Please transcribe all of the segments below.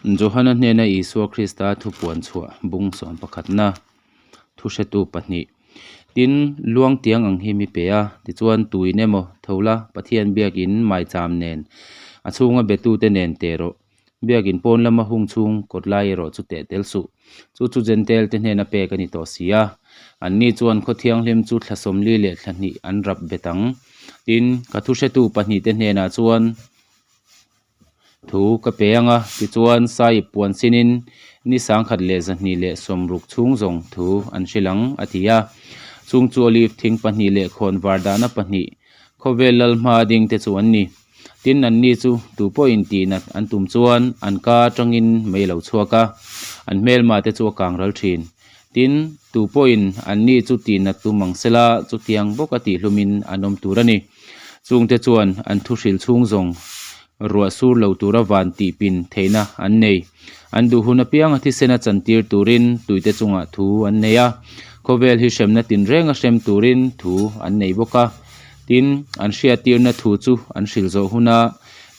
Johana hnena Isua Krista thupuan chhuah bung sawm pakhatna thuhretu pahnih. Tin, luang tiang ang hi mi pe a, tichuan tuin emaw tho la Pathian biakin maicham nen a chhunga betute nen teh rawh. Biakin pawn lama hung chhung kawt lai erawh chu teh tel suh. Chu chu Jentail te hnena pek a ni tawh si a. Anni chuan khaw thianghlim chu thla sawmli leh thla hnih an rap bet ang. Tin, ka thuhretu pahnihte hnenah chuan thu ka pe ang a, tichuan Sahib puan sinin ni sangkhat leh zahnih leh sawmruk chhung zawng thu an hrilh ang, a ti a. Chung chu olive thing pahnih leh khawn var dahna pahnih khawvel lal hma ding te chu an ni. Tin, anni chu tu pawhin tihnat an tum chuan an ka atangin mei a lo chhuak a, an hmelma te chu a kang ral thin. Tin, tu pawhin anni chu tihnat tum ang sela, chutiang bawka tihhlumin an awm tur a ni. Chungte chuan an thuhril chhung zawng ruah sur lo tura van tihpin theihna an nei. An duh hun apianga thisena chantir turin tuite chungah thu an nei a, khawvel hi hremna tinrenga hrem turin thu an nei bawk a. Tin, an hriattirna thu chu an hrilh zawh huna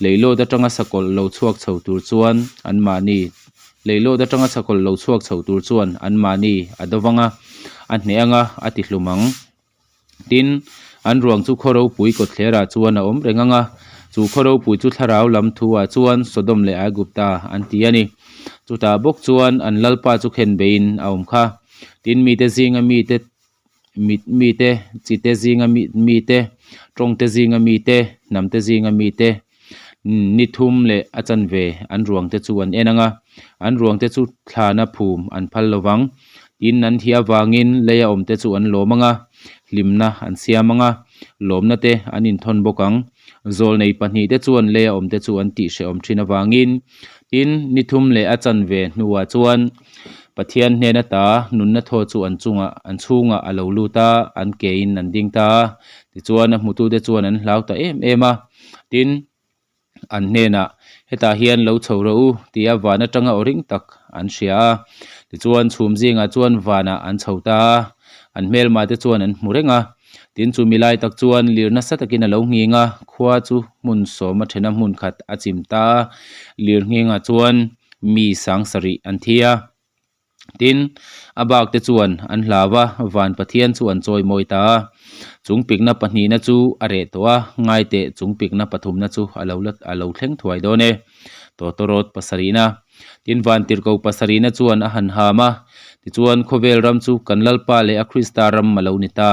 leilawt atanga sakawlh lo chhuak chho tur chuan anmahni leilawt atanga sakawlh lo chhuak chho tur chuan anmahni a do vang a, a hneh anga a tihlum ang. Tin, an ruang chu khaw ropui kawtthlerah chuan a awm reng ang a, chu khaw ropui chu thlarau lam thuah chuan Sodom leh Aigupta an ti a ni. Chutah bawk chuan an lalpa chu khenbeiin a awm kha. Tin, mite zinga mite mite, chite zinga mite, tawngte zinga mite, hnamte zinga mite, ni thum leh a chanve an ruangte chu an en ang a, an ruangte chu thlana phum an phal lo vang. Tin, an thih avangin leia awmte chu an lawm ang a, hlimna an siam ang a, lawmna te an inthawn bawk ang. Zawlnei pahnihte chuan leia awmte chu an tihhrehawm thin avangin, tin, ni thum leh a chanve hnuah chuan Pathian hnen ata nunna thaw chu an chungah an chhungah a lo lut a, an kein an ding ta a. Tichuan, a hmutute chuan an hlau ta em em a. Tin, an hnenah, Hetah hian lo chho rawh u, tia van atanga aw ring tak an hria a. Tichuan, chhum zingah chuan vanah an chho ta a, an hmelmah te chuan an hmu reng a. Tin, chu mi lai tak chuan lir nasa takin a lo nghing a, khua chu hmun sawm a thena hmun khat a chim ta a. Lir nghingah chuan mi sang sarih an thi a. Tin, a bak te chuan an hlau a, van Pathian chu an chawi mawi ta a. Chung pikna pahnihna chu a reh tawh a, ngaiteh chung pikna pathumna chu a lo la a lo thleng thuai dawn e. Tawtawrawt pasarihna. Tin, van tirhko pasarihna chuan a han ham a, tichuan khawvel ram chu kan Lalpa leh a Krista ram a lo ni ta.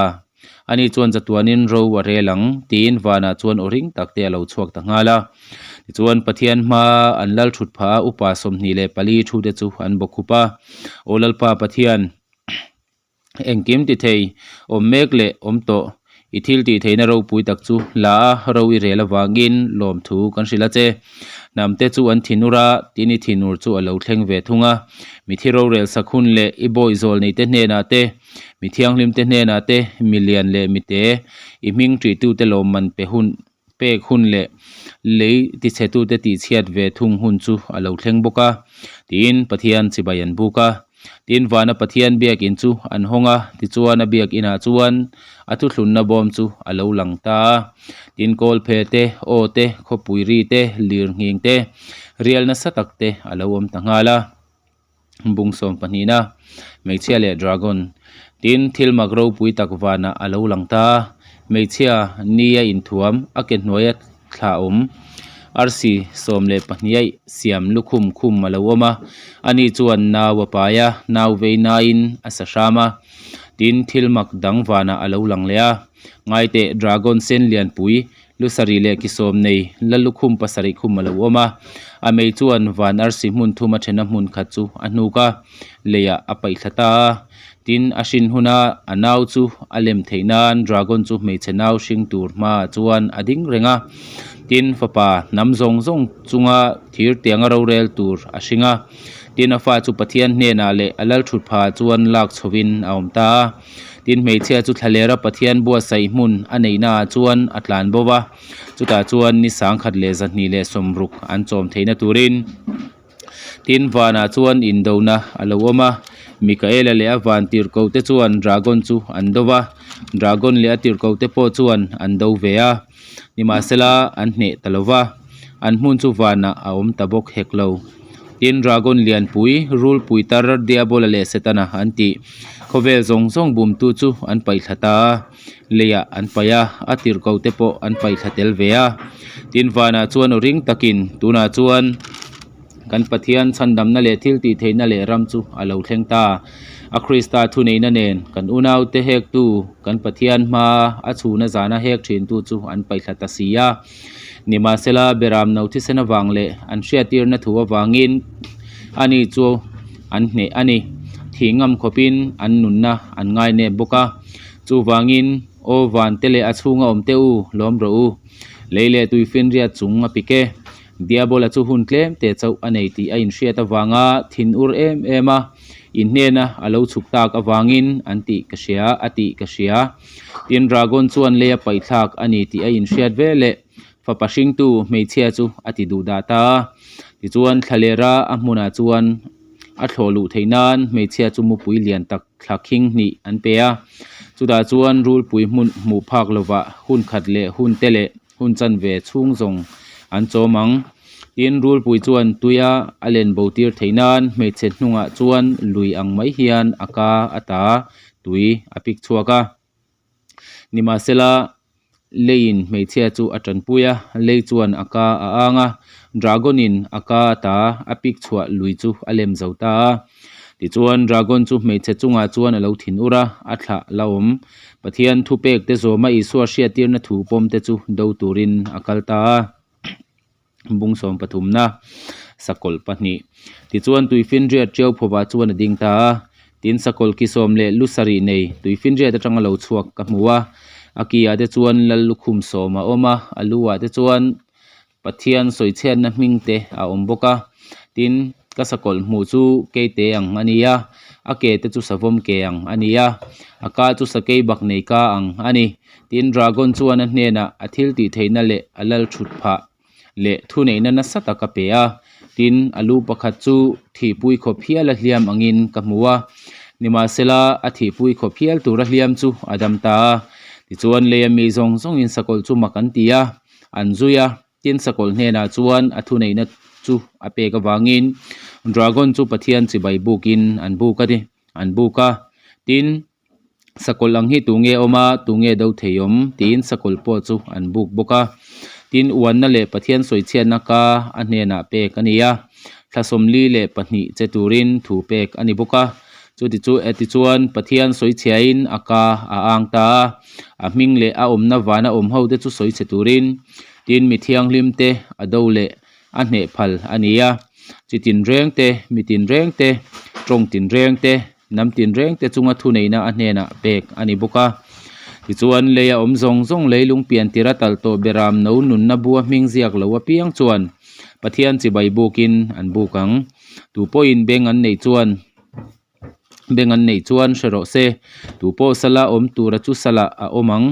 Ani chuan chatuanin ro a rel ang, tiin vanah chuan aw ring tak te a lo chhuak ta nghal a. Tichuan, Pathian hma an lal thut phah a, upa 24 thu te chu an bawkhup a. Aw Lalpa Pathian, engkim ti thei, awm mek leh awm tawh, i thil tih theihna ropui tak chu la a, ro i rel avangin lawmthu kan hrilh a che. Hnamte chu an thinur a, tin i thinur chu a lo thleng ve thung a. Mithi rorel sak hun leh i bawi zawl neite hnenah te, Mi thianghlimte hnenah te, mi lian leh mi te, i hming ṭihtute lawmman pe hun, pek hun leh lei tichhetute tihchhiat ve thung hun chu a lo thleng bawk a, tiin Pathian chibai an buk a. Tin, vana Pathian biakin chu an hawng a, tichuan a biakinah chuan a thuthlunna bawm chu a lo lang ta a. Tin, kawlphe te, aw te, khawpui ri te, lirnghing te, rial nasa tak te a lo awm ta nghal a. Bung sawm pahnihna, Hmeichhia leh Dragon. Tin, thil mak ropui tak vanah a lo lang ta a, hmeichhia ni a inthuam, a ke hnuaia thla awm, arsi 12 a siam lukhum khum a lo awm a, ani chuan nau a pai a, nau vei naiin a sa hram a. Tin, thil mak dang vanah a lo lang leh a, ngaiteh Dragon sen lianpui, Lu sarih leh ki sawm nei la lukhum pasarih khum a lo awm a, a mei chuan van arsi hmun thum a thena hmun khat chu a hnuk a, leiah a paih thla ta a. Tin, a hrin huna a nau chu a lem theih nan dragon chu hmeichhe nau hring tur hmaah chuan a ding reng a. Tin, fapa hnam zawng zawng chunga thir tianga rorel tur a hring a. Tin, a fa chu Pathian hnenah leh a lalthut phah chuan lak chhovin a awm ta a. Tin, hmeichhia chu thlalera Pathian buatsaih hmun a neihnaah chuan a tlan bo va, chutah chuan ni 1260 an chawm theihna turin. Tin, vanah chuan indona a lo awm a, Mikaela leh a van tirhkohte chuan dragon chu an do va, dragon leh a tirhkohte pawh chuan an do ve a, nimahsela an hneh ta lo va, an hmun chu vanah a awm ta bawk hek lo. Tin, dragon lianpui, rulpui tar, Diabola leh Setana an tih khawvel zawng zawng bumtu chu an paihthla ta a, leiah an paih a, a tirhkoh te pawh an paihthla tel ve a. Tin, vanah chuan aw ring takin, tunah chuan kan Pathian chhandamna leh thil tihtheihna leh ram chu a lo thleng ta. A Krista thuneihna nen kan unaute hektu, kan Pathian hma a chhuna zana hek thintu chu an paihthla ta si a. Nimahsela, Beram no thisen avang leh an hriattirna thu avangin ani chu an hneh a ni. Thih ngam khawpin an nunna an ngainep bawk a. Chuvangin, Aw vante leh a chhunga awm teh u, lawm rawh u. Lei leh tuifinriat chung a pik e. Diabola chu hun tlem te chauh a nei tih a inhriat avanga thin ur em em a, inhnena a lo chhuk tak avangin an tih ka hria, a tih ka hria. Tin, dragon chuan lei a paihthlak a ni tih a inhriat ve leh fapa hringtu hmeichhia chu a ti duh dah ta a. Tichuan, thlalera a hmunah chuan a thlawh luh theih nan hmeichhia chu mupui lian tak thla khing hnih an pe a. Chutah chuan rulpui hmun hmuh phak lovah hun khat leh hun te leh hun chanve chhung zawng an chawm ang. Tin, rulpui chuan tuia a len bo tir theih nan hmeichhe hnungah chuan lui ang mai hian a ka a ta tui a pik chhuak a. Nimahsela, leiin hmeichhia chu a tanpui a, lei chuan a ka a ang a, dragon-in a ka a ta a pik chhuah lui chu a lem zo ta a. Tichuan, dragon chu hmeichhe chungah chuan a lo thin ur a, a thlah la awm. Pathian thupek te zawma Isua hriattirna thu pawm te chu do turin a kal ta a. Bung sawm pathumna, sakawlh pahnih. Tichuan tuifinriat ṭiau phawvah chuan a ding ta a. Tin, sakawlh ki sawm leh lu sarih nei tuifinriat atanga lo chhuak ka hmu a. A ki ah te chuan lal lukhum sawm a awm a, a lu ah te chuan Pathian sawichhiatna hming te a awm bawk a. Tin, ka sakawlh hmuh chu keite ang a ni a, a ke te chu savawm ke ang a ni a, a ka chu sakei bak nei ka ang a ni. Tin, dragon chuan a hnenah a thil tih theihna leh a lal thut phah leh thuneihna nasa tak a pe a. Tin, a lu pakhat chu thihpui khawp hial a hliam angin ka hmu a. Nimahsela, a thihpui khawp hial tura hliam chu a dam ta a. Tichuan, leia mi zawng zawngin sakawlh chu mak an ti a, an zui a. Tin, sakawlh hnenah chuan a thuneihna chu a pek avangin dragon chu Pathian chibai bukin an buk a ni, an buk a. Tin, sakawlh ang hi tunge awm a, tunge do thei awm? tiin sakawlh pawh chu an buk bawk a. Tin, uanna leh Pathian sawichhiatna ka a hnenah pek a ni a, thla 42 che turin thu pek a ni bawk a. Chuti chu tichuan Pathian sawichhiain a ka a ang ta a, a hming leh a awmna vana awm ho te chu sawichhe turin tin mi thianghlim te a do leh a hneh phal a ni a. Chi tinreng te, mi tinreng te, tawng tinreng te, hnam tinreng te chunga thuneihna a hnenah pek a ni bawk a. Tichuan lei a awm zawng zawng leilung pian tira talh tawh beram no nunna bua hming ziak lo apiang chuan Pathian chibai bukin an buk ang. Tu pawhin beng an neih chuan Beng an neih chuan hre rawh se, tu pawh sala awm tura chu salah a awm ang,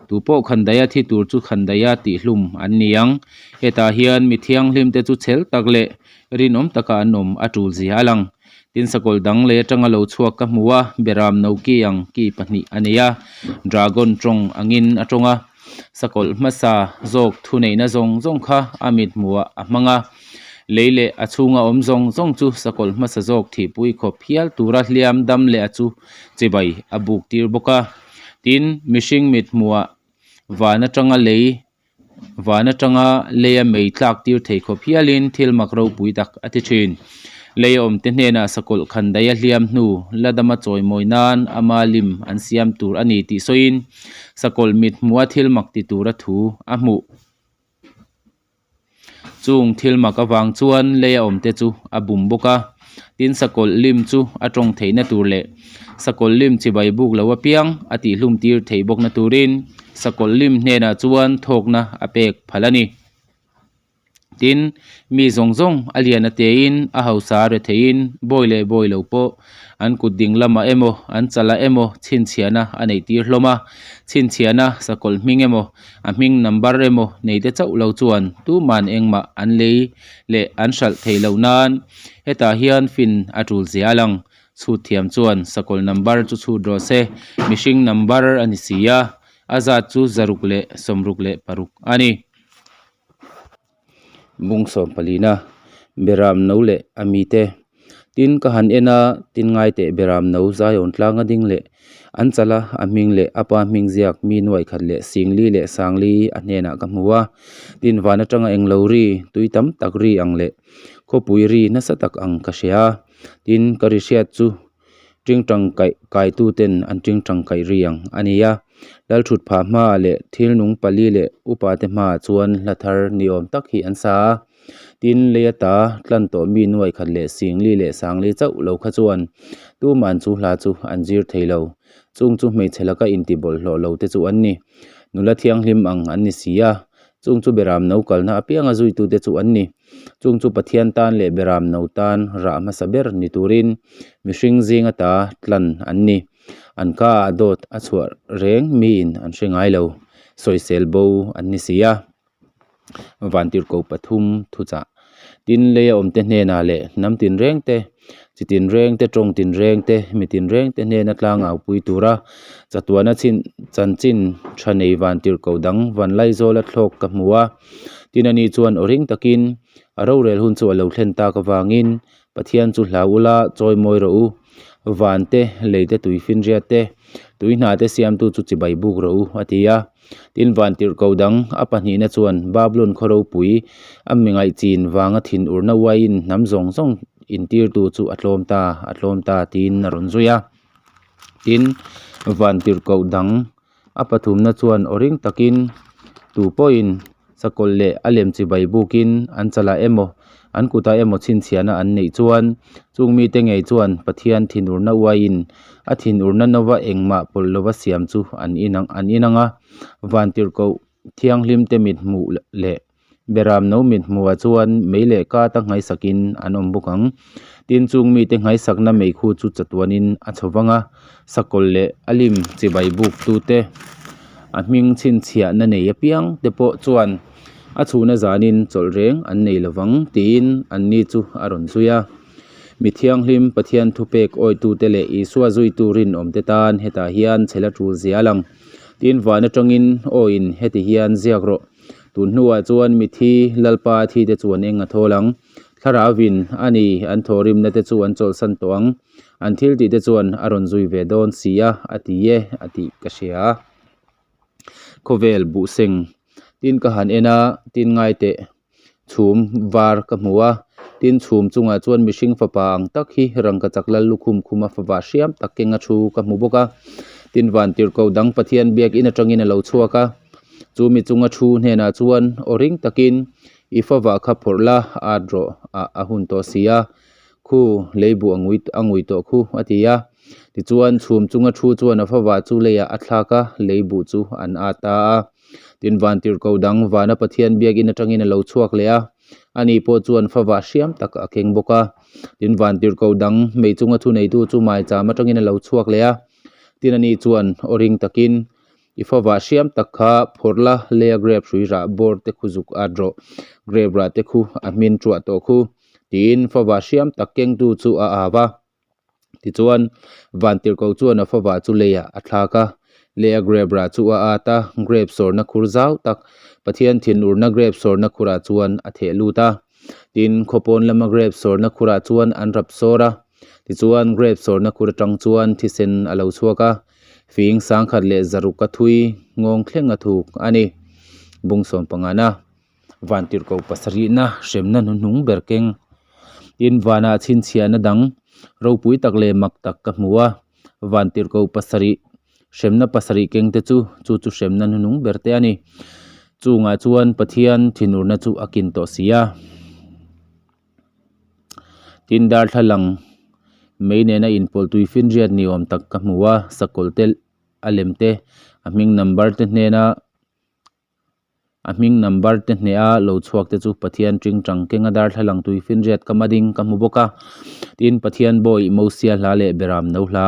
tu pawh khandaia thi tur chu khandaia tihhlum an ni ang. Hetah hian mi thianghlim te chu chhel tak leh rinawm taka an awm a tul zia a lang. Tin sakawlh dang lei atanga lo chhuak ka hmu a, beram no ki ang ki pahnih a nei a, dragon tawng angin a tawng a. Sakawlh hmasa zawk thuneihna zawng zawng kha a mithmuhah a hmang a, lei leh a chhunga awm zawng zawng chu sakawlh hmasa zawk thihpui khawp hial tura hliam dam leh a chu chibai a buk tir bawk a. Tin, mihring mithmuhah van atanga lei van atanga leia mei tlak tir thei khawp hialin thil mak ropui tak a ti thin. Lei a awmte hnenah sakawlh khan daih a hliam hnu la dama chawimawi nan ama lim an siam tur a ni tih sawiin sakawlh mit hmuha thil mak ti tura thu a hmuh. Chung thil mak avang chuan lei a awmte chu a bum bawk a, tin sakawlh lim chu a tawng theihna tur leh sakawlh lim chibai buk lo apiang a tihhlum tir theih bawkna turin sakawlh lim hnenah chuan thawkna a pek phal a ni. Tin, mi zawng zawng a lian a tein, a hausa a retheiin, bawi leh bawi lo pawh an kut ding lamah emaw, an chalah emaw chhinchhiahna a neih tir hlawm a. Chhinchhiahna sakawlh hming emaw, a hming number emaw nei te chauh lo chuan tuman engmah an lei leh an hralh theih loh nan hetah hian fin a tul zia a lang. Chhut thiam chuan sakawlh number chu chhut rawh se, mihring number a ni si a, a zat chu 666 a ni. Bung sawm palina. Beram no leh a mite. Tin, ka han en a, tin ngai teh beram no Zion tlanga ding leh an chala a hming leh a pa hming ziak mi nuai khat leh singli leh sangli a hnenah ka hmu a. Tin, van atanga englo ri, tui tam tak ri ang leh khawpui ri nasa tak ang ka hria a. Tin, ka ri hriat chu tingtang kaih kaituten an tingtang kaih ri ang a ni a. Lalthutphah hmaah leh thil nung pali leh upate hmaah chuan hla thar ni awm tak hi an sa a. Tin, lei ata tlan tawh mi nuai khat leh singli leh sangli chauh lo kha chuan tuman chu hla chu an zir thei lo. Chung chu hmeichhe laka inti bawlhhlawh lo te chu an ni. Nula thianghlim ang an ni si a, chung chu beram no kalna apianga zuitute chu an ni. Chung chu Pathian tan leh beram no tan rah hmasa ber ni turin mihring zing ata tlan an ni. An ka ah dawt a chhuah reng miin an hre ngai lo. Sawisel bo an ni si a. Vantirhko pathum thuchah tin leia awmte hnenah leh hnam tinreng te, chi tinreng te, tawng tinreng te, mi tinreng te hnena tlangau pui tura chatuana chhin chanchin tha nei vantirhko dang Vanlaizawla thlawk ka hmu a. Tin ani chuan aw ring takin a rorel hun chu a lo thlen tak avangin Pathian chu hlau ula chawi mawi rawh u, van te, lei te, tui finriat te, tui hna te siamtu chu chibai buk rawh u, a ti a. Tin, van tirhko dang a pahnihna chuan Babulon khaw ropui a mi ngaihchin vanga thinurna uaiin hnam zawng zawng intirtu chu a tlawm ta, a tlawm ta tiin a rawn zui a. Tin, van tirhko dang A pathumna chuan aw ring takin tu pawhin sakawlh leh a lem chibai bukin an chalah emaw an kutah emaw chhinchhiahna an neih chuan chung mite ngei chuan Pathian thinurna uaiin a thinurna nova engmah pawlh lova siam chu an inang an inang a. Vantirhkoh thianghlimte mithmuh leh Beram no mit hmuhah chuan mei leh kata nghaisakin an awm bawk ang. Tin, chung mite nghaisakna meikhu chu chatuanin a chho vang a, sakawlh leh a lim chibai buk tute a hming chhinchhiahna nei apiang te pawh chuan a chhuna zanin chawlh reng an nei lo vang tiin anni chu a rawn zui a. Mi thianghlim Pathian thupek awitute leh Isua zuitu rinawmte tan hetah hian chhela tul zia a lang. Tin, van atangin awiin heti hian ziak rawh. Tun hnuah chuan mithi Lalpa thi te chuan eng a thawl ang? Thlaravin a ni, an thawhrimna te chu an chawlhsan tawh ang. An thil tih te chuan a rawn zui ve dawn si a, a ti e, a tih ka hria. Khawvel buhseng tin ka han en a, tin ngai teh chhum var ka hmu a, tin chhum chungah chuan mihring fapa ang tak hi rangkachak lal lukhum khuma fava hriam tak kenga thu ka hmu bawk a. Tin vantirhkoh dang Pathian biakin atangin a lo chhuak a. Chu mi chunga thu hnenah chuan aw ring takin i favah kha phawrh la at rawh ah a hun tawh si a, khu leibuh a ngui a ngui tawh khu a ti a. Tichuan chhum chunga thu chuan a favah chu leiah a thlak a, leibuh chu an at ta a. Tin vantirhkoh dang vana Pathian biakin atangin a lo chhuak leh a, ani pawh chuan favah hriam tak a keng bawk a. Tin vantirhkoh dang mei chunga thuneitu chu maicham atangin a lo chhuak leh a, tin ani chuan aw ring takin I favah hriam tak kha phawrh la, leia grape hrui rah bawr te khu zuk at rawh, grape rah te khu a hmin tuah tawh khu, tiin favah hriam tak kengtu chu a au a. Tichuan, vantirhkoh chuan a favah chu leiah a thlak a, leia grape rah chu a at a, grape sawrna khur zau tak, Pathian thinurna grape sawrna khurah chuan a theh lut a. Tin, khawpawn lama grape sawrna khurah chuan an rap sawr a. Tichuan, grape sawrna khur atang chuan thisen a lo chhuak a. Fing sangkhat leh zaruk a thui nghawng thleng a thuk a ni. Bung sawm pangana vantirhkoh pasarihna hremna hnuhnung ber keng. Tin, vanah chhinchhiahna dang ropui tak leh mak tak ka hmu a, vantirhkoh pasarih hremna pasarih keng te chu chu chu hremna hnuhnung ber te a ni. Chungah chuan Pathian thinurna chu a kin tawh si a. Tin darthlalang mei nena inpawlh tui finriat ni awm tak ka hmu a sakawlh te a lem te a hming number te hnena a hming number te hneha lo chhuak te chu Pathian tingtang kenga darthlalang tui finriat ka mading ka hmu bawk a tin Pathian bawi Mosia hla leh Beram no hla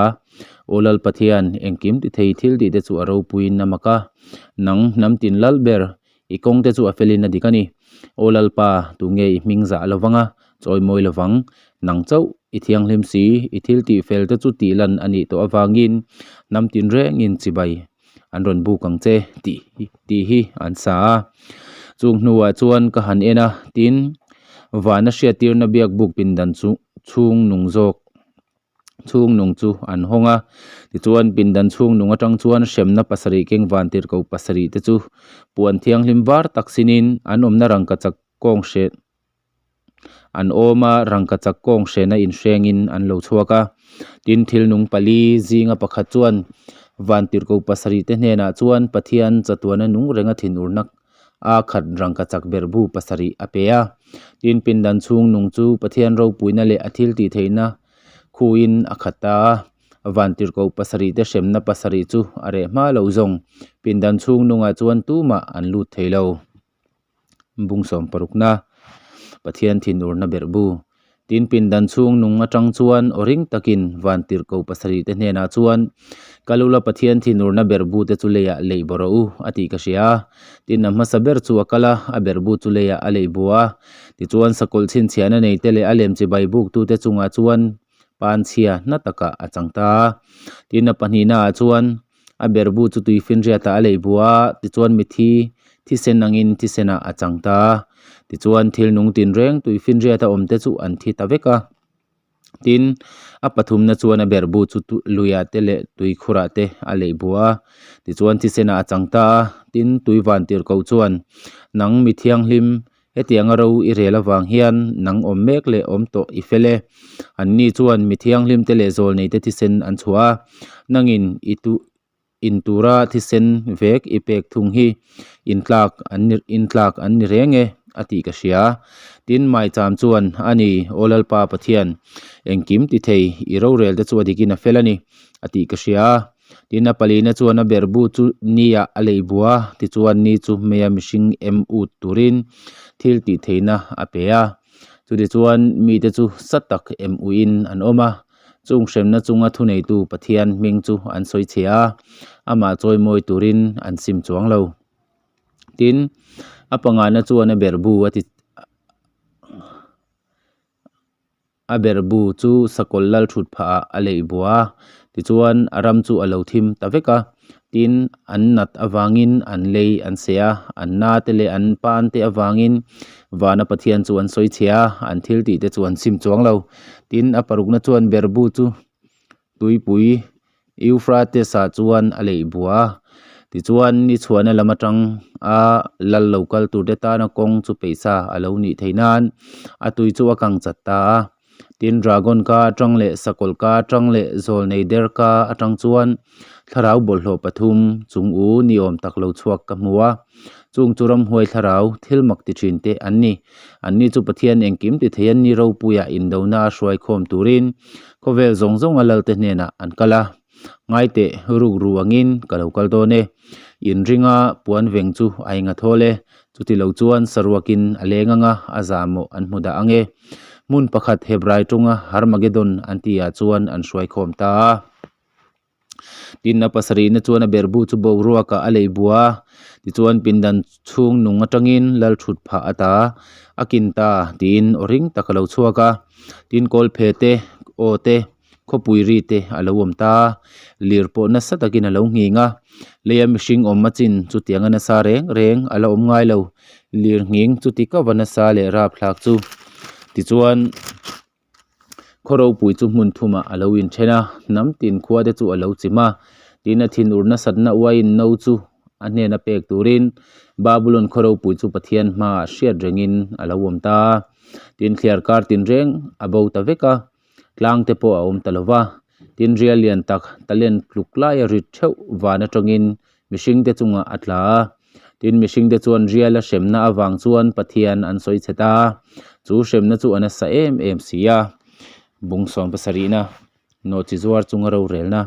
Aw Lal Pathian engkim ti thei thil tih te chu a ropuiin a mak a nang hnam tin lal ber I kawng te chu a felin a dik a ni. Aw Lalpa, tunge i hming zah lo vang a, chawi mawi lo vang. Nang chauh, i thianghlim si, i thil tih fel te chu tih lan a nih tawh avangin hnam tinrengin chibai an rawn buk ang che tih tih hi an sa a. Chung hnuah chuan ka han en a, tin, Vana hriattirna biakbuk pindan chu chhung nung zawk chhung nung chu an hawng a. Tichuan pindan chhung nung atang chuan hremna pasarih keng vantirhkoh pasarih te chu puan thianghlim var tak sinin an awmna rangkachak kawng hreh An awm a, rangkachak kawng hrena inhrengin an lo chhuak a. Tin, thil nung pali zinga pakhat chuan vantirhkoh pasarih te hnenah chuan Pathian chatuana nung renga thinurna a khat rangkachak berhbu pasarih a pe a. Tin, pindan chhung nung chu Pathian ropuina leh a thil tihtheihna khuin a khat ta a. Vantirhkoh pasarih te hremna pasarih chu a reh hma lo zawng. Pindan chhung nungah chuan tumah an lut thei lo. Bung sawm parukna, Pathian thinurna berh bu. Tin pindan chhung nung atang chuan aw ring takin vantirhkoh pasarih te hnenah chuan, Ka lula Pathian thinurna berh bu te chu leiah leih bawh rawh u, a tih ka hria a. Tin a hmasa ber chu a kal a, a berh bu chu leiah a leih bua a. Tichuan sakawlh chhinchhiahna nei te leh a lem chibai buktute chungah chuan panchhia hna takah a chang ta a. Tin a pahnihnaah chuan A berhbu chu tui finriatah a lei bua a, tichuan mithi thisen angin thisenah a chang ta a. Tichuan thil nung tinreng tui finriata awm te chu an thi ta vek a. Tin, a pathumna chuan a berhbu chu luiah te leh tuikhurah te a lei bua a, tichuan thisenah a chang ta a. Tin, tui vantirhkoh chuan, Nang mi thianghlim, Hetianga ro i rel avang hian nang awm mek leh awm tawh i fel e. Anni chuan mi thianghlimte leh zawlneite thisen an chhuah a, nangin i tu in tura thisen vek i pek thung hi intlak an ni intlak an ni reng e a tih ka hria. Tin, Maicham chuan, A ni, Aw Lalpa Pathian, engkim ti thei i rorelte chu a dikin a fel a ni a tih ka hria. Tin, a palina chuan a berhbu chu niah a lei bua, tichuan ni chu hmeia mihring em ut turin thil tih theihna a pe a. Chutichuan mite chu sa tak em uiin an awm a, chung hremna chunga thuneitu Pathian hming chu an sawi chhe a, amah chawimawi turin an sim chuang lo. Tin, a pangana chuan a berhbu a ti. A berhbu chu sakawlh lal thut phah ah a leih bua a, tichuan a ram chu a lo thim ta vek a. Tin, an nat avangin an lei an seh a, an na te leh an pan te avangin vana Pathian chu an sawi chhe a, an thil tih te chu an sim chuang lo. Tin, a parukna chuan berhbu chu Tuipui Euphrates-ah chuan a leih bua a, tichuan ni chhuahna lam atang a lal lo kal turte tana kawng chu peihsa a lo nih theih nan a tui chu a kang chat ta a. Tin, dragon ka atang leh sakawlh ka atang leh zawlnei der ka atang chuan thlarau bawlhhlawh pathum chung u ni awm tak lo chhuak ka hmu a, chung chu ramhuai thlarau thil mak ti thin te an ni. Anni chu Pathian engkim ti thei an ni ropuiah indona a hruaikhawm turin Khawvel zawng zawnga Lalte hnenah an kal a, Ngai teh, ruk ru angin ka lo kal dawn e. Inringa puan veng chu a inga thawl e. Chuti lo chuan saruakin a leng anga a zahmawh an hmu dah ang e. Hmun pakhat Hebrai tawnga Harmagedon an tihah chuan an hruaikhawm ta a. Tin, a pasarihna chuan a berhbu chu boruakah a lei bua a, tichuan pindan chhung nung atangin lal thut phah a ta a kin ta tiin aw ring tak a lo chhuak a. Tin, kawlphe te, aw te, khawpui ri te a lo awm ta a, lir pawh nasa takin a lo nghing a. Leia mihring awm a chin chutianga nasa reng reng a la awm ngai lo, lir nghing chuti ka va nasa leh rapthlak chu. Tichuan. Khaw ropui chu hmun thumah a lo inthen a, hnam tin khua te chu a lo chim a. Tin, a thinur nasatna uaiin no chu a hnena pek turin Babulon khaw ropui chu Pathian hmaah hriat rengin a lo awm ta a. Tin, thliar kar tinreng a bo ta vek a, tlang te pawh a awm ta lo va. Tin, rial lian tak talent tluk laia rit theuh van atangin mihringte chungah a tla a. Tin, mihringte chuan riala hremna avang chuan Pathian an sawi chhe ta a, chu hremna chu a nasa em em si a. Bung sawm pasarihna, nawhchi zuar chunga rorelna.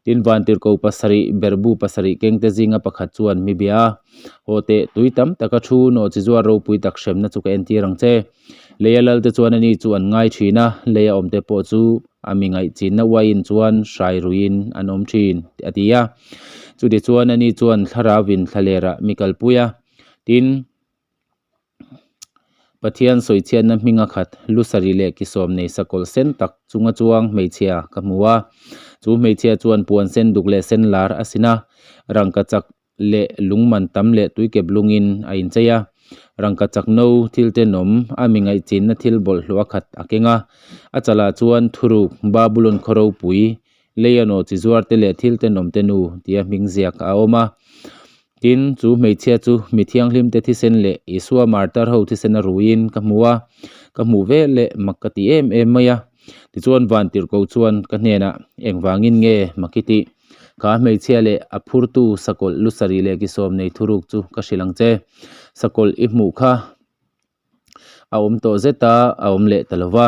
Tin, vantirhko pasarih, berhbu pasarih kengte zinga pakhat chuan mi bia a, Haw teh, tui tam taka thu nawhchi zuar ropui tak hremna chu ka entir ang che. Leia lalte chuan ani chu an ngai thin a, leia awmte pawh chu a mi ngaihchinna uaiin chuan hrai ruiin an awm thin, a ti a. Chuti chuan ani chuan thlarauin thlalerah mi kalpui a, tin, Pathian sawichhiatna hminga khat lu sarih leh ki sawm nei sakawlh sen tak chunga chuang hmeichhia ka hmu a. Chu hmeichhia chuan puan sen duk leh sen lar a sin a, rangkachak leh lungman tam leh tuikep lungin a inchei a. Rangkachak no thil tenawm a mi ngaihchinna thil bawlhhlawh a khat a keng a. A chalah chuan thuruk Babulon khaw ropui leia nawh chi zuar te leh thil tenawm te nu tia hming ziak a awm a. Tin, chu hmeichhia chu mi thianghlim te thisen leh Isua martar ho thisen a ruiin ka hmu a, ka hmuh ve leh mak ka ti em em mai a. Tichuan Vantirhkoh chuan ka hnenah, Engvangin nge mak i tih? Kha hmeichhia leh a phurtu sakawlh lu sarih leh ki sawm nei thuruk chu ka hrilh ang che. Sakawlh i hmuh kha a awm tawh zet a, a awm leh ta lo va.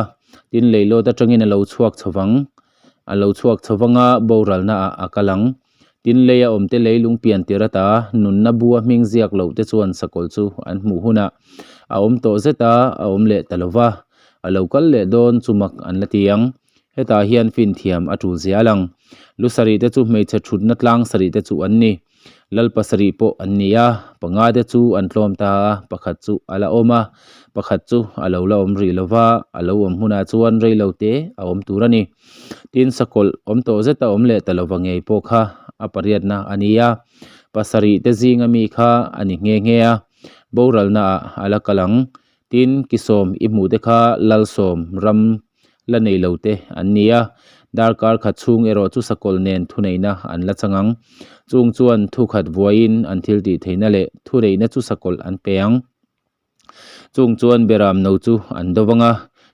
Tin, leilawt atangin a lo chhuak chho vang, a lo chhuak chho vang a, boralna ah a kal ang. Tin, lei a awmte leilung pian tir ata nunna bua hming ziak loh te chuan sakawlh chu an hmuh hunah a awm tawh zet a, a awm leh ta lo va. A lo kal leh dawn chu mak an la ti ang. Hetah hian finthiam a tul zia a lang. Lu sarih te chu hmeichhe thutna tlang sarih te chu an ni. Lal pasarih pawh an ni a, panga te chu an tlawm ta a, pakhat chu a la awm a, pakhat chu a lo la awm rih lo va, a lo awm hmunah chuan rei lo te a awm tur a ni. Tin, sakawlh awm tawh zeta awm leh ta lova ngei pawh kha a pariatna a ni a, pasarih te zinga mi kha a ni nghe nghe a, boralnaah a la kal ang. Tin, kisawm i hmuh te kha lalsawm ram la nei lo te an ni a, darkar khat chhung erawh chu sakawlh nen thuneihna an la chang ang. Chung chuan thu khat vuaiin an thil tih theihna leh thuneihna chu sakawlh an pe ang. Chung chuan Beram no chu an do vang a,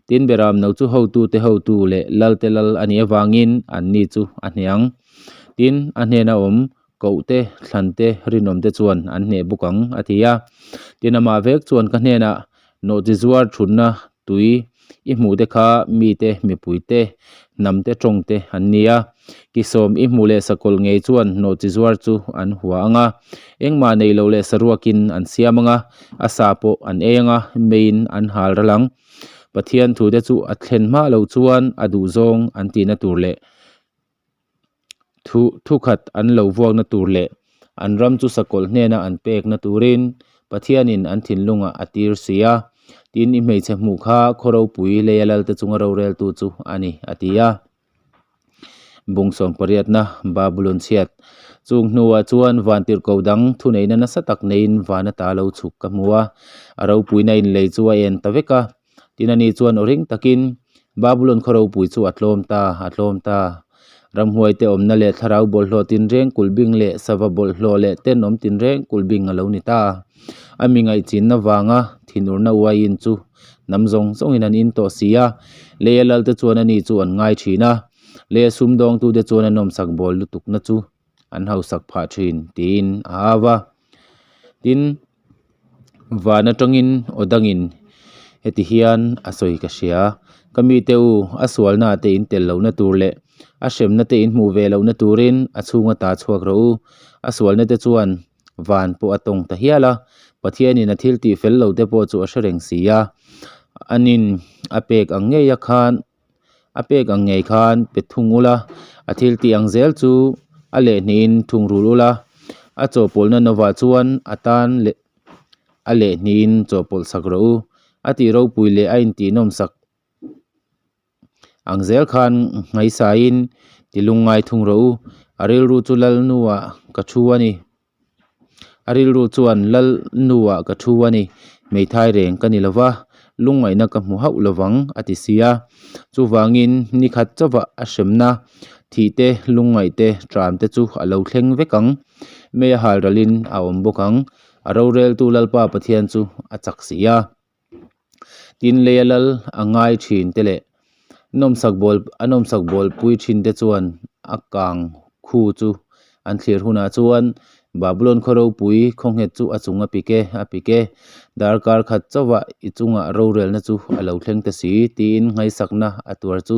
tin Beram no chu hotute hotu leh lalte lal a nih avangin an ni chu a hneh ang. Tin, a hnena awm koh te, thlan te, rinawm te chuan an hneh bawk ang, a ti a. Tin, amah vek chuan ka hnenah nawhchi zuar thutna tui i hmuh te kha mi te, mipui te, hnam te, tawng te an ni a. Kisawm i hmuh leh sakawlh ngei chuan nawhchi zuar chu an hua ang a, engmah nei lo leh saruakin an siam ang a, a sa pawh an ei ang a, meiin an hal ral ang. Pathian thute chu a thlen hma loh chuan a duhzawng an tihna tur leh Thu thukhat an lo vuakna tur leh an ram chu sakawlh hnena an pekna turin Pathianin an thinlungah a tir si a, tin i hmeichhe hmuh kha khaw ropui leia lalte chunga roreltu chu a ni, a ti a. Bung sawmpariatna Babulon chhiat Chung hnuah chuan vantirhkoh dang thuneihna nasa tak neiin van ata lo chhuk ka hmu a, a ropuina inlei chu a en ta vek a. Tin ani chuan aw ring takin, Babulon khaw ropui chu a tlawm ta, a tlawm ta. Ramhuai te awmna leh thlarau bawlhhlawh tinreng kulhbing leh sava bawlhhlawh leh tenawm tinreng kulhbing a lo ni ta. A mi ngaihchinna vanga thinurna uaiin chu hnam zawng zawngin an in tawh si a, leia lalte chuan ani chu an ngai thin a, leia sumdawngtute chuan a nawmsak bawl lutukna chu an hausak phah thin tiin a au a. Tin, van atangin aw dangin heti hian a sawi ka hria, Ka mite u, a sualna te in tel lohna tur leh a hremna te in hmuh ve lohna turin a chhunga ta chhuak rawh u. A sualna te chuan van pawh a tawng ta hial a, Pathianin a thil tih fel lo te pawh chu a hre reng si a, anin a pek ang ngeia khan A pek ang ngei khan pe thung ula, a thil tih ang zel chu a lehhnihin thungrul ula, a chawhpawlhna novah chuan a tan leh a lehhnihin chawhpawlh sak rawh u. A tih ropui leh a intih nawmsak ang zel khan ngaihsaiin ti lungngai thung rawh u. A rilru chu Lalnuah ka thu a ni. A rilru chuan lal nuah ka thu a ni, hmeithai reng ka ni lova, lungngaihna ka hmu hauh lovang a ti si a. Chuvangin ni khat chauhah a hremna, thih te, lungngaih te, tram te chu a lo thleng vek ang. Mei a hal ralin a awm bawk ang. A roreltu Lalpa Pathian chu a chak si a. Tin, leia lal a ngai thin te leh nawmsak bawl a nawmsak bawlpui thin te chuan a kang khu chu an thlir hunah chuan Babulon khaw ropui khaw nghet chu a chung a pik e, a pik e. Darkar khat chauhah i chungah rorelna chu a lo thleng ta si tiin ngaihsakna a tuar chu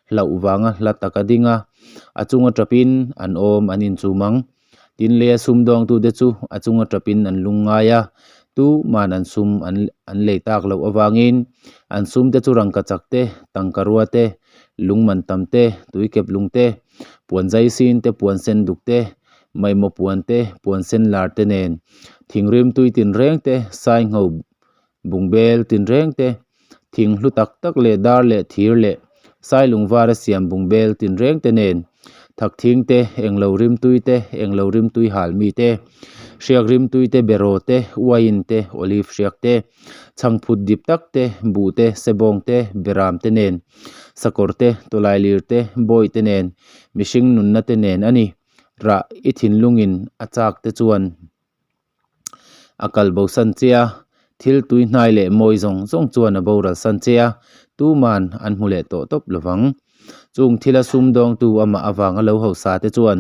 hlauh vanga hla taka ding a, a chunga tapin an awm an inchum ang. Tin leia sumdawngtute chu a chunga tapin an lung ngai a, tuman an sum an an lei tak loh avangin an sumte chu rangkachak te, tangkarua te, lungman tam te, tuikep lung te, puan zaisin te, puan sen duk te, maimaw puan te, puan sen lar te nen thingrim tui tinreng te, saingho bungbel tinreng te, thing hlu tak tak leh dar leh thir leh sailung vara siam bungbel tinreng te nen. Thakthing te, englo rimtui te, englo rimtui hal mi te, hriak rimtui te, beraw te, uaiin te, olive hriak te, chhangphut dip tak te, buh te, sebawng te, beram te nen, sakawr te, tawlailir te, bawi te nen, mihring nunna te nen a ni. Rah i thinlungin a chak te chuan a kal bosan che a, thil tui hnai leh mawi zawng zawng chuan a boral san che a, tuman an hmu leh tawh tawp lovang. Chung thila sumdawngtu amah avanga lo hausa te chuan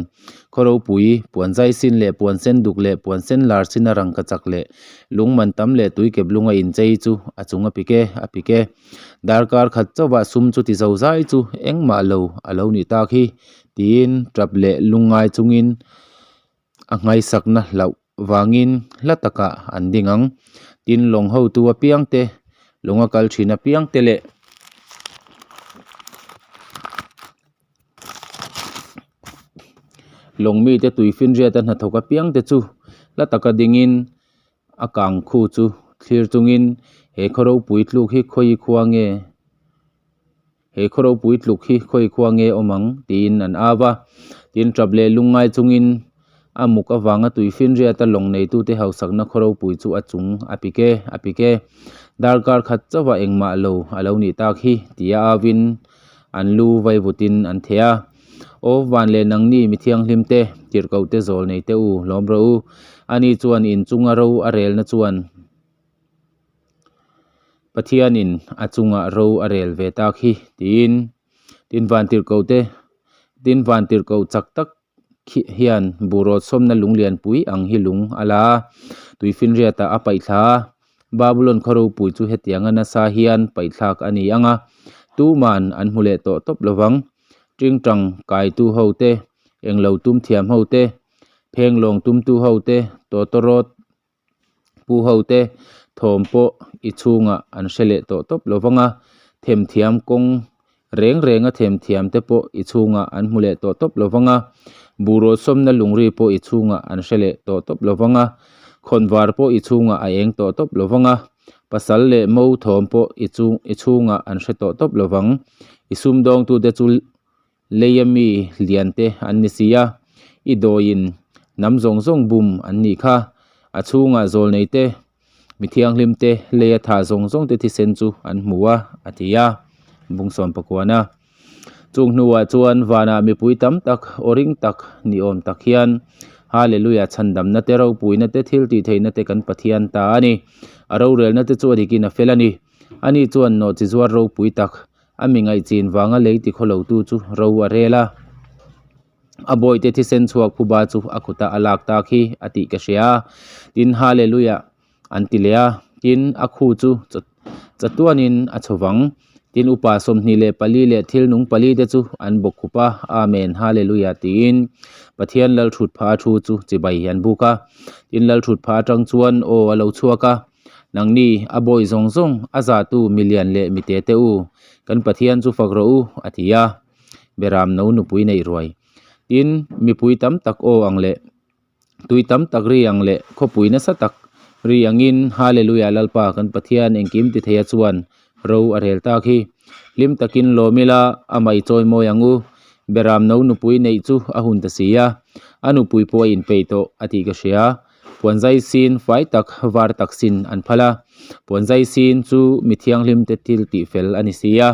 khaw ropui, puan zai sin leh puan sen duk leh puan sen lar sin a rangka chak leh lung man tam leh tui kep lunga inchei chu a chung a pik e, a pik e. Darkar khat chauhah sum chu ti zo zai chu engmah lo a lo nih tak hi tiin tap leh lungngai chungin a nghaisakna hlauh vangin hla takah an ding ang. Tin, lawng hotu apiang te, lawng a kal thin apiang te leh lawng mite tui finriata hnathawk apiang te chu hla taka dingin a kang khu chu thlir chungin he khaw ropui tluk hi khawi khua nge? He khaw ropui tluk hi khawi khua nge awm ang? tiin an au va. Tin, tap leh lungngai chungin a muk avanga tui finriata lawng neitute hausakna khaw ropui chu a chung a pik e, a pik e. Darkar khat chauhah engmah lo a lo nih tak hi, tia auin an lu vaivutin an theh a. Aw, van leh nangni mi thianghlim te, tirhkoh te zawl nei te u, lawm rawh u. Ani chuan inchunga ro a relna chuan. Pathianin a chungah ro a rel ve tak hi tiin tin vantirhkoh te tin vantirhkoh chak tak khi hian buhrawt sawmna lung lianpui ang hi lung a la a tuifinriat ah a paih thla a Babulon khaw ropui chu hetianga nasa hian paih thlak a ni ang a tuman an hmu leh tawh tawp lovang tingtang kaitu ho te englo tum thiam ho te phenglawng tumtu ho te tawtawrawt Pu ho te thawm pawh i chhungah an hre leh tawh tawp lo vang a, themthiam kawng reng renga themthiam te pawh i chhungah an hmu leh tawh tawp lo vang a, buhrawl sawmna lungri pawh i chhungah an hre leh tawh tawp lo vang a, khawnvar pawh i chhungah a eng tawh tawp lo vang a, pasal leh mo thawm pawh i chung i chhungah an hre tawh tawp lo vang. I sumdawngtute chu Leia mi lian te an ni si a, i dawiin hnam zawng zawng bum an nih kha. A chhungah zawlnei te, mi thianghlim te, leia thah zawng zawng te thisen chu an hmu a, a ti a. Bungsawm pakuana. Chung hnuah chuan vanah mipui tam tak, aw ring tak, ni awm tak hian, Hallelujah, chhandamna te, ropuina te, thil tihtheihna te kan Pathian ta a ni. A rorelna te chu a dikin a fel a ni. Ani chuan nawhchi zuar ropui tak, A mi ngaihchin vanga lei ti khawlotu chu ro a rel a, a bawihte thisen chhuak phuba chu a kutah a lak tak hi a tih ka hria a, tin Hallelujah an ti leh a, tin a khu chu chatuanin a chho vang, tin upa 24 leh thil nung pali te chu an bawk khup a, Amen Hallelujah tiin Pathian Lalthutpha a thu chu chibai an buk a, tin Lalthutpha atang chuan aw a lo chhuak a. Nangni, a bawi zawng zawng, a zahtu milian leh mite te u, kan Pathian chu fak rawh u, a ti a. Beram no nupui neih ruai. Tin, mipui tam tak aw ang leh tui tam tak ri ang leh khawpui nasa tak ri angin, Hallelujah, Lalpa kan Pathian engkim ti theia chuan ro a rel tak hi. Hlim takin lawm ila, amah i chawi mawi ang u. Beram no nupui neih chu a hun ta si a, a nupui pawh a inpeih tawh, a tih ka hria. Puan zai sin fai tak var tak sin an phal a, puan zai sin chu mi thianghlim te thil tih fel a ni si a.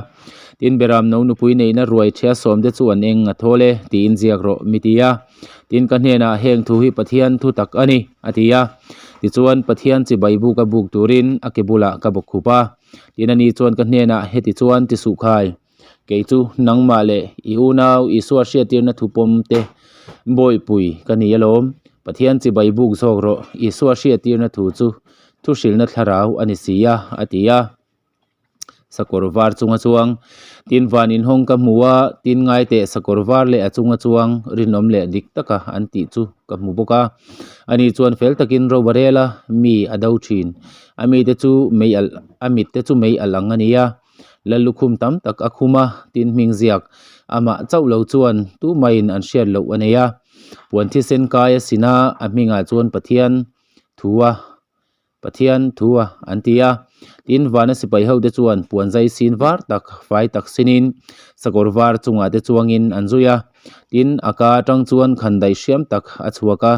Tin, Beram no nupui neihna ruai ṭhia sawm te chu an eng a thawl e, tiin ziak rawh mi ti a. Tin, ka hnenah heng thu hi Pathian thu tak a ni, a ti a. Tichuan, Pathian chibai buk a buk turin a ke bulah ka bawk khup a. Tin, ani chuan ka hnenah heti chuan ti suh khai. Kei chu nangmah leh i unau Isua hriattirna thu pawm te bawihpui ka ni alawm. Pathian chibai buk zawk rawh, Isua hriattirna thu chu thu hrilhna thlarau a ni si a, a ti a. Sakawr var chunga chuang tin van inhawng ka hmu a, tin ngai teh sakawr var leh a chunga chuang rinawm leh dik taka an tih chu ka hmu bawk a. Ani chuan fel takin ro a rel a, mi a do thin. A mite chu mei alh, a mitte chu mei alh ang a ni a. Lallukhum tam tak a khum a, tin hming ziak amah chauh lo chuan tumahin an hriat loh a nei a. Puan thisen kai a sin a, a hmingah chuan Pathian thu a, Pathian thu a an ti a. Tin, vana sipai hote chuan puan zai sin var tak, fai tak sinin sakawr var chungah te chuangin an zui a. Tin, a ka atang chuan khandaih hriam tak a chhuak a,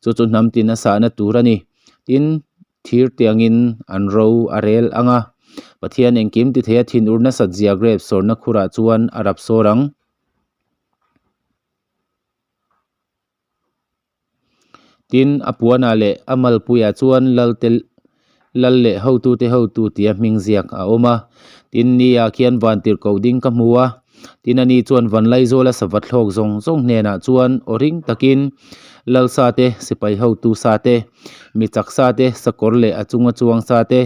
chu chu hnam tin a sahna tur a ni. Tin, thir tiangin an ro a rel ang a. Pathian engkim ti thei a thinur nasat zia grep sawrna khurah chuan a rap sawr ang. Tin, a puanah leh a malpuiah chuan Lalte Lal leh hotute hotu tia hming ziak a awm a. Tin, ni-ah khian vantirhkoh ding ka hmu a. Tin, ani chuan Vanlaizawla sava thlawk zawng zawng hnenah chuan aw ring takin Lal sa te, sipai hotu sa te, mi chak sa te, sakawr leh a chunga chuang sa te,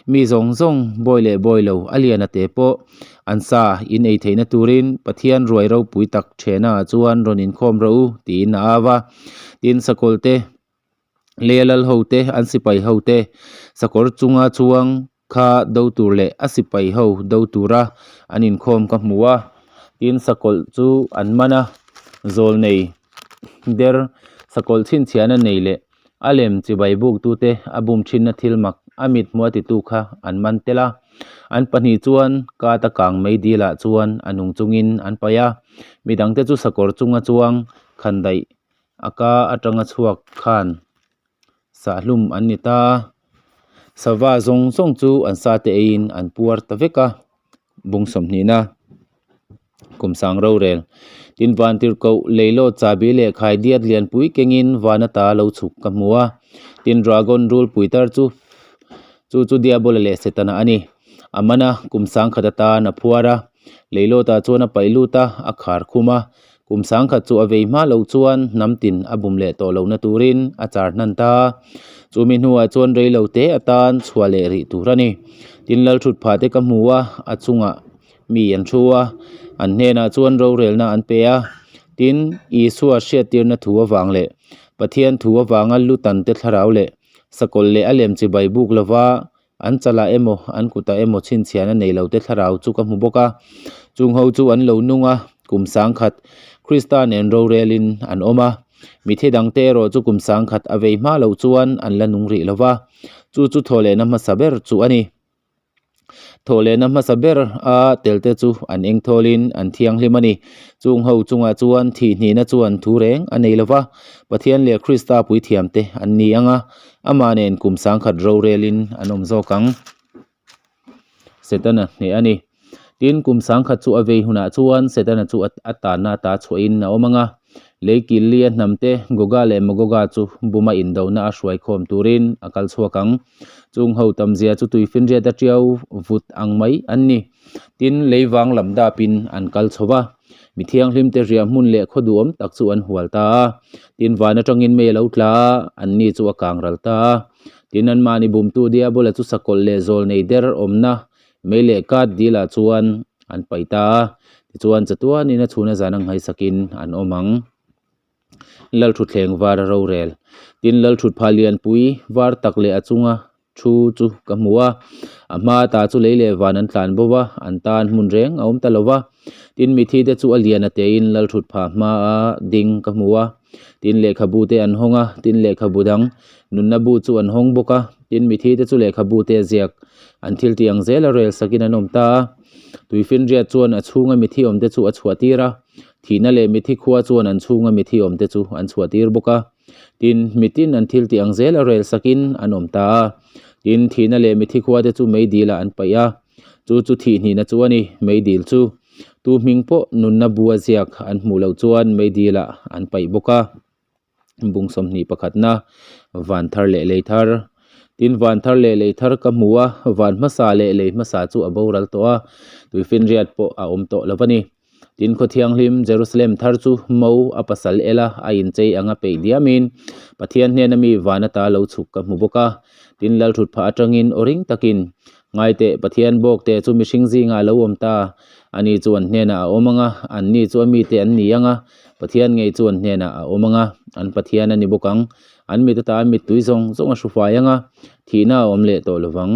mi zawng zawng bawi leh bawi lo a lian a te pawh An sa in ei theihna turin Pathian ruai ropui tak thehna ah chuan rawn inkhawm rawh u tiin a au a. Tin, sakawlh te, lei a lal ho te, an sipai ho te, sakawr chunga chuang kha do tur leh a sipai ho do tura an inkhawm ka hmu a. Tin, sakawlh chu an man a, zawlnei der sakawlh chhinchhiahna nei leh A lem chibai buktute a bum thinna thil mak a mit hmuh a titu kha an man tel a. An pahnih chuan kat a kang mai dilah chuan a nung chungin an paih a. Midangte chu sakawr chunga chuang khandaih a ka atanga chhuak khan sahlum an ni ta a. Sava zawng zawng chu an sate eiin an puar ta vek a. Bung sawmhnihna kum sang rorel. Tin vantirhkoh leilawt chahbi leh khaidiat lianpui kengin van ata lo chhuk ka hmu a. Tin dragon rul pui tar chu chu chu diabola leh setana a ni. A man a, kum sangkhat atan a phuar a. Leilawtah chuan a paih lut a, a khar khum a. Kum sangkhat chu a vei hma loh chuan hnam tin a bum leh tawh lohna turin a char hnan ta. Chumi hnuah chuan rei lo te atan chhuah leh rih tur a ni. Tin Lalthut phah te ka hmu a, a chungah mi an thu a, an hnenah chuan rorelna an pe a. Tin, Isua hriattirna thu avang leh Pathian thu avanga lutan te thlarau leh sakawlh leh a lem chibai buk lova An chalah emaw, an kutah emaw chhinchhiahna nei lote thlarau chu ka hmu bawk a. Chung ho chu an lo nung a, kum sangkhat Krista nen rorelin an awm a. Mitthi dangte erawh chu kum sangkhat a vei hma loh chuan an la nung rih lo va. Chu chu thawhlehna hmasa ber chu a ni. Thawhlehna hmasa ber a telte chu an engthawlin an thianghlim a ni. Chung ho chungah chuan thihhnihna chuan thu reng a nei lo va, Pathian leh Krista puithiamte an ni ang a. Amah nen kum sangkhat rorelin an awm zawk ang. Setana hneh a ni. Tin, kum sangkhat chu a vei hunah chuan Setana chu a tanna ata chhuahin a awm ang a. Lei kil lia hnamte Goga leh Magoga chu buma indona a hruaikhawm turin a kal chhuak ang. Chung ho tamzia chu tuifinriat a tiau vut ang mai an ni. Tin, lei vang lam dapin an kal chho va. Mi thianghlimte riah hmun leh khaw duhawm tak chu an hual ta a. Tin, van atangin mei a lo tla a, anni chu a kang ral ta a. Tin, anmahni bumtu Diabola chu sakawlh leh zawl nei der awmna mei leh kat dilah chuan an paih ta a. Tichuan, chatuanin a chhuna zan a nghaisakin an awm ang. Lalthutthleng var a rorel. Tin, Lalthutphah lianpui var tak leh a chunga thu chu ka hmu a, a hma ta chu lei leh van an tlan bo va, an tan hmun reng a awm ta lo va. Tin, mithi te chu a lian a tein Lalthutphah hmaa ding ka hmu a. Tin, lehkhabu te an hawng a, tin, lehkhabu dang nunna bu chu an hawng bawk a. Tin, mithi te chu lehkhabu te ziak an thil tih ang zela rel sakin an awm ta a. Tuifinriat chuan a chhunga mithi awmte chu a chhuah tir a, Thihna leh mithi khua chuan an chhunga mithi awmte chu an chhuah tir bawk a. Tin, mitin an thil tih ang zel a rel sakin an awm ta a. Tin, thihna leh mithi khuate chu meidilah an paih a. Chu chu thih hnihna chu a ni, meidil chu. Tu hming pawh nunna bua ziak an hmuh loh chuan meidilah an paih bawk a. Bung sawmhnih pakhatna, van thar leh lei thar. Tin, van thar leh lei thar ka hmu a, van hmasa leh lei hmasa chu a boral tawh a, tuifinriat pawh a awm tawh lo a ni. Tin, khaw thianghlim Jerusalem thar chu mo a pasal el a, a inchei anga peih diamin Pathian hnena mi van ata lo chhuk ka hmu bawk a. Tin, Lalthutphah atangin aw ring takin, Ngaiteh, Pathian bawkte chu mihring zingah a lo awm ta, ani chu an hnenah a awm ang a, anni chu a mite an ni ang a, Pathian ngei chu an hnenah a awm ang a, an Pathian a ni bawk ang. An mit ata an mittui zawng zawng a hrufai ang a, thihna a awm leh tawh lo vang.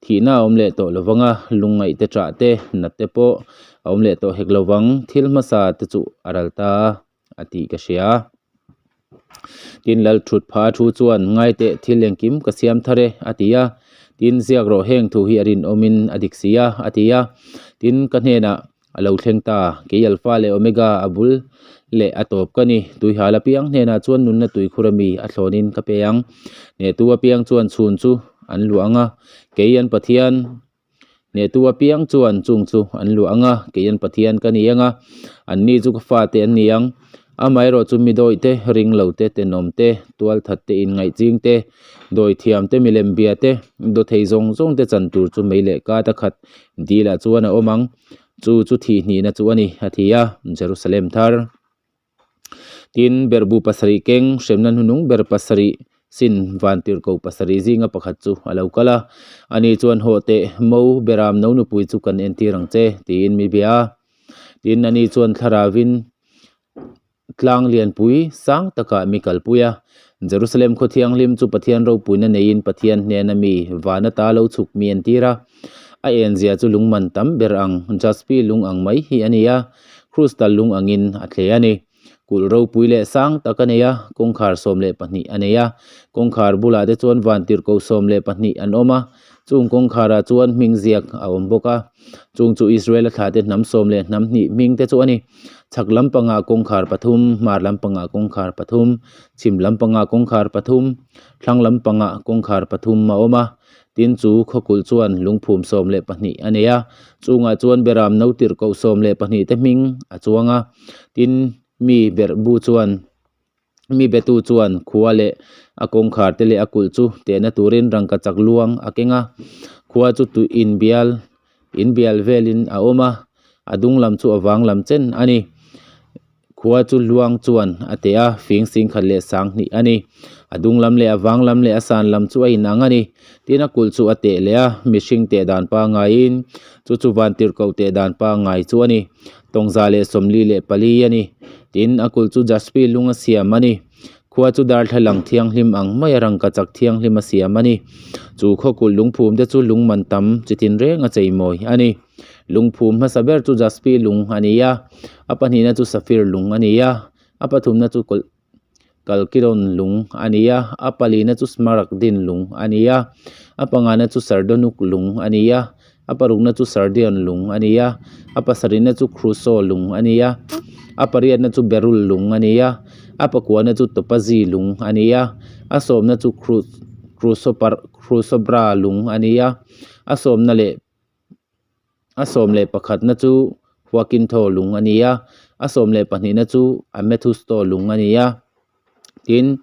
Thihna a awm leh tawh lo vang a, lungngaih te ṭah te, nat te pawh a awm leh tawh hek lo vang. Thil hmasa te chu a ral ta a tih ka hria. Tin, Lalthutpha thu chuan, Ngaiteh, thil engkim ka siam thar e, a ti a. Tin, ziak rawh heng thu hi a rinawmin a dik si a, a ti a. Tin, ka hnenah a lo thleng ta, kei Alpha leh Omega a bul leh a tawp ka ni. Tuihal apiang hnenah chuan nunna tuikhur ami a thlawnin ka pe ang. Hnehtu apiang chuan chhun chu an luah ang a, kei an Pathian Hnehtu apiang chuan chung chu an luah ang a, kei an Pathian ka ni ang a, anni chu ka fate an ni ang. Amaherawh chu mi dawih te, ring lo te, tenawm te, tualthat te, inngaihching te, dawithiam te, milem bia te, dawthei zawng zawng te chan tur chu mei leh kat a khat dilah chuan a awm ang. Chu chu thih hnihna chu a ni, a ti a, Jerusalem thar. Tin, berhbu pasarih keng hremna hnuhnung ber pasarih sin vantirhkoh pasarih zinga pakhat chu a lo kal a. Ani chuan hawh teh mo beram no nupui chu kan entir ang che tiin mi bia a. Tin, ani chuan thlaravin tlang lianpui sang takah mi kalpui a. Jerusalem khaw thianghlim chu Pathian ropuina neiin Pathian hnena mi van ata lo chhuk mi entir a. A enzia chu lungman tam ber ang jaspi lung ang mai hi a ni a. Krustal lung angin a tle a ni. Kulh ropui leh sang tak a nei a, kawngkhar 12 a nei a. Kawngkhar bulah te chuan vantirhkoh 12 an awm a, chung kawngkharah chuan hming ziak a awm bawk a. Chung chu Israel-a thlahte hnam sawm leh hnam hnih hming te chu a ni. Chhak lampangah kawngkhar pathum, hmar lampangah kawngkhar pathum, chhim lampangah kawngkhar pathum, thlang lampangah kawngkhar pathum a awm a. Tin chu khawkulh chuan lungphum 12 a nei a, chungah chuan beram no tirhkoh 12 te hming a chuang a. Tin mi berhbu chuan mi betu chuan khua leh a kawngkhar te leh a kulh chu tehna turin rangkachak luang a keng a. Khua chu tui inbial inbial velin a awm a, a dung lam chu a vang lam chen a ni. Khua chu luang chuan a teh a, fing sing khat leh sang hnih a ni. A dung lam leh a vang lam leh a san lam chu a inang a ni. Tin a kulh chu a teh leh a, mihring teh dan pangaiin chu chu vantirhkoh teh dan pangai chu a ni. Tawngza leh 44 a ni. Tin a kulh chu jaspi lung a siam a ni. Khua chu darthlalang thianghlim ang mai a rangkachak thianghlim a siam a ni. Chu khaw kulh lungphum te chu lung man tam chi tin reng a cheimawi a ni. Lungphum hmasa ber chu jaspi lung a ni a, a pahnihna chu safir lung a ni a, a pathumna chu kawlh kalkiron lung a ni a, a palina chu smaragdin lung a ni a, a pangana chu sardonyx lung a ni a, a parukna chu sardion lung a ni a, a pasarihna chu kruso lung a ni a, a pariatna chu beryl lung a ni a, a pakuana chu topazi lung a ni a, a sawmna chu kru krusopar krusobra lung a ni a, a sawmna leh A 11na chu Huakintho lung a ni a, a 12na chu Amethusto lung a ni a. Tin,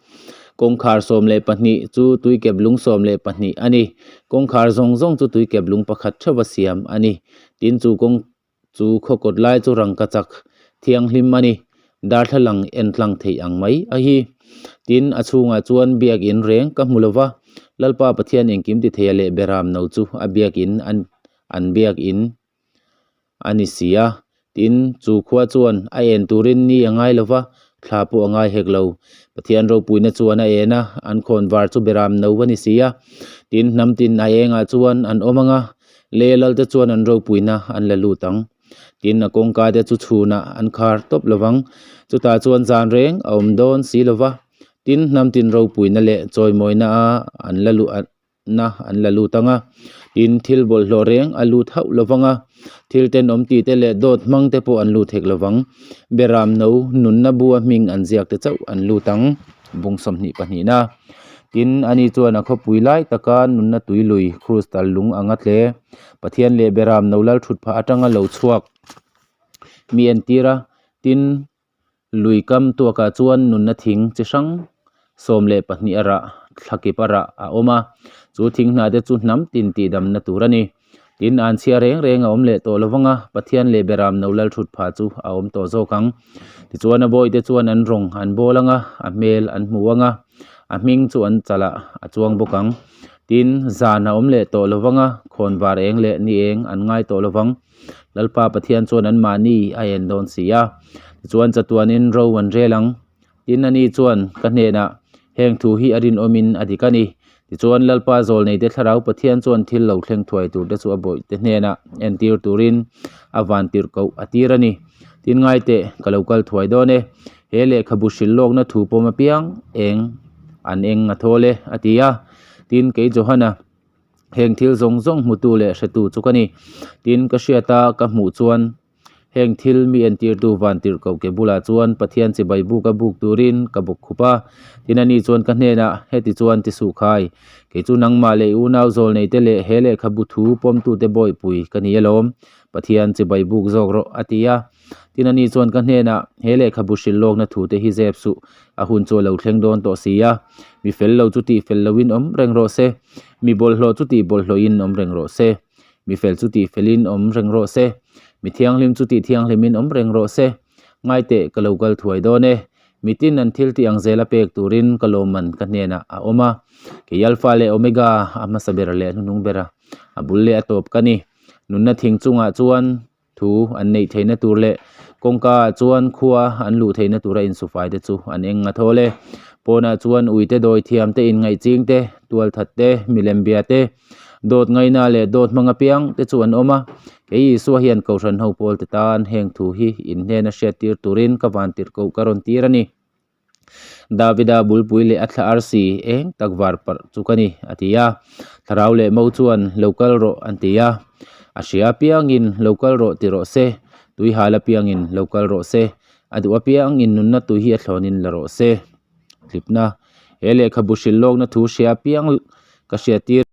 kawngkhar 12 chu tuikep lung 12 a ni. Kawngkhar zawng zawng chu tuikep lung pakhat theuh a siam a ni. Tin, chu kawng chu khaw kawt lai chu rangkachak thianghlim a ni. Darthlalang en tlang theih ang mai a hi. Tin, a chhungah chuan biakin reng ka hmu lo va, Lalpa Pathian engkim ti theia leh beram no chu a biakin an an biakin a ni si a. Tin, chu khua chuan a en turin ni a ngai lo va, thla pawh a ngai hek lo. Pathian ropuina chuan a en a, an khawn var chu beram no a ni si a. Tin, hnam tin a engah chuan an awm ang a, lei lalte chuan an ropuina an la lut ang. Tin, a kawngka te chu chhunah an khar tawp lo vang. Chutah chuan zan reng a awm dawn si lo va. Tin, hnam tin ropuina leh chawimawina a an la luh na an la lut ang a. Tin, thil bawlhhlawh reng a lut hauh lo vang a. Thil tenawm tih te leh dawt hmang te pawh an lut hek lo vang. Beram no nunna bua hming an ziak te chauh an lut ang. Bung 22 na. Tin, ani chuan a khawpui lai taka nunna tui lui krustal lung ang a tle. Pathian leh Beram no lal thut phah atanga lo chhuak mi entir a, tin, lui kam tuakah chuan nunna thing chi hrang 12 a rah, thlakip a rah a awm a, chu thing hna te chu hnam tin tihdamna tur a ni. Tin, an chhia reng reng a awm leh tawh lo vang a, Pathian leh Beram no lal thut phah chu a awm tawh zawk ang. Tichuan a bawihte chuan an rawng an bawl ang a, a hmel an hmu ang a, a hming chu an chalah a chuang bawk ang. Tin, zan a awm leh tawh lo vang a, khawn var eng leh ni eng an ngai tawh lo vang. Lalpa Pathian chuan anmahni a en dawn si a, tichuan chatuanin ro an rel ang. Tin, ani chuan ka hnenah, Heng thu hi a rinawmin a dik a ni. Tichuan, Lalpa zawlneite Thlarau Pathian chuan thil lo thleng thuai turte chu a bawihte hnenah entir turin a van tirhkoh a tir a ni. Tin, ngai teh, ka lo kal thuai dawn e. He lehkhabu hrilh lawkna thu pawm apiang eng an eng a thawl e, a ti a. Tin, kei Johana. Heng thil zawng zawng hmutu leh hretu chu ka ni. Tin, ka hriata ka hmuh chuan heng thil mi entirtu vantirhkoh ke bulah chuan Pathian chibai buka buk turin ka bawk khup a. Tin, ani chuan ka hnenah, Heti chuan ti suh khai, kei chu nangmah leh i unau zawlneite leh he lehkhabu thu pawmtute bawihpui ka ni alawm. Pathian chibai buk zawk rawh, a ti a. Tin, ani chuan ka hnenah, He lehkhabu hrilh lawkna thute hi zep suh, a hun chu a lo thleng dawn tawh si a. Mi fel lo chu tih fel loin awm reng rawh se, mi bawlhhlawh chu tih bawlhhlawhin awm reng rawh se, mi fel chu tih felin awm reng rawh se, mi thianghlim chu tih thianghlimin awm reng rawh se. Ngaiteh, ka lo kal thuai dawn e. Mitin an thil tih ang zela pek turin ka lawmman ka hnenah a awm a. Kei Alpha leh Omega, a hmasa ber leh a hnuhnung bera a bul leh a tawp ka ni. Nunna thing chungah chuan Thu an neih theihna tur leh kawngka ah chuan khua an luh theihna tura insufai te chu an eng a thawl e. Pawnah chuan uite dawi thiam te inngaih ching te, tualthat te, milem bia te, dawt ngaina leh dawt hmang apiang te chu an awm a. Kei Isua hian Kohhran ho pawl te tan heng thu hi inhnena hriattir turin ka vantirh koh ka rawn tir a ni. Davida bulpui leh a thla arsi eng tak var parh chu ka ni, a ti a. Thlarau leh mo chuan, Lo kal rawh, an ti a. A hria apiangin, Lo kal rawh ti rawh se. Tui hal apiangin, Lo kal rawh se. A duh apiangin nunna tui hi a thlawnin la rawh se. Tlipna, He lehkhabu hrilh lawkna thu hria apiang ka hriattir.